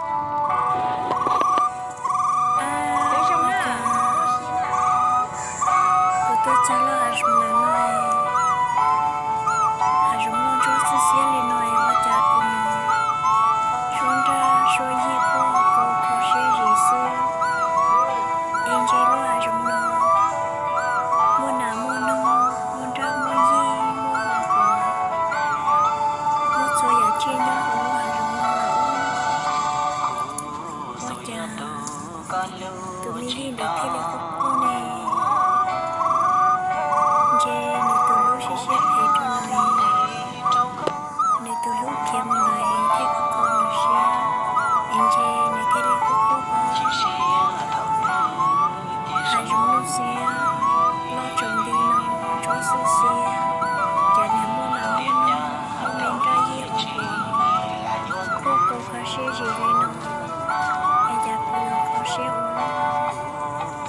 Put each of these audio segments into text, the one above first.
Kuv tuaj txog lub hav zoov ntawm no, hav zoov no ntsuab xiab xiab li no, ua cas kuv mus suab nraj suab yig quaj kho siab zim xwb. Es ntshe lub hav zoov no muaj nas muaj noog, muaj nraj muaj yig, muaj, muaj txhua yam tsiaj nyob hauv lub hav zoov no lawm. Ua cas tus me yij ntawd thiaj li quaj quaj ne? Ntshe nws tus hlub siab siab phem rau nws, nws tus hlub khiav mus lawm thiaj kho kho nws siab, es ntshe nws thiaj li quaj quaj. Hav zoov loj xiab, loj tsaus nti no, ntsuab xwb xiab, cas nws muaj nas muaj noog, muaj me nraj yig ua quaj kho kho siab zim li no, es cas kuv yuav kho siab ua luaj,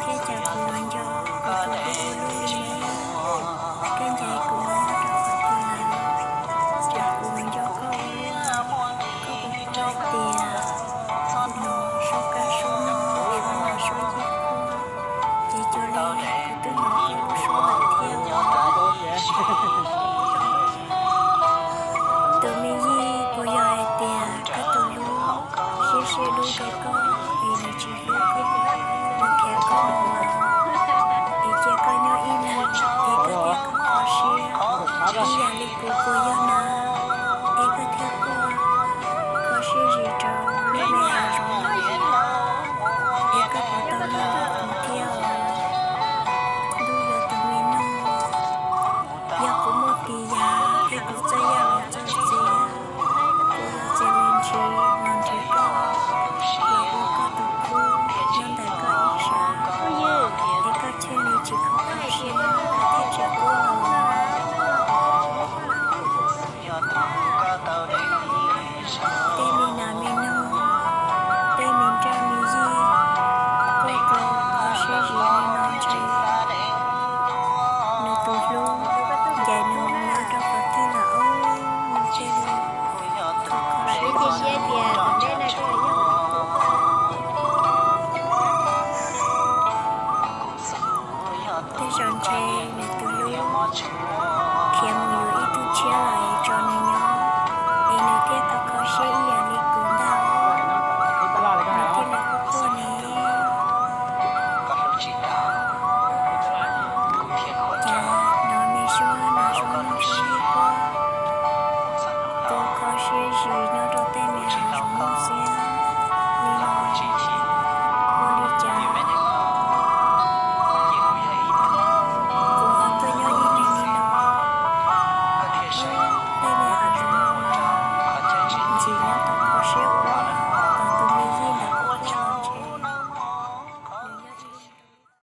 thiab cas kuv yuav nco kuv tus hlub ua luaj li ne? Koj ncaim kuv mus nyob rau qhov twg lawm, cas kuv mus nco koj ua luaj, koj puas paub hais tias kuv mus suab kab suab noog, suab nas suab yig quaj, ces cuag li kuv twb hnov koj lub suab lawm thiab. Tus me yij, puas yog hais tias koj tus hlub siab siab dub rau koj es nws tsis hlub koj, nws khiav koj mus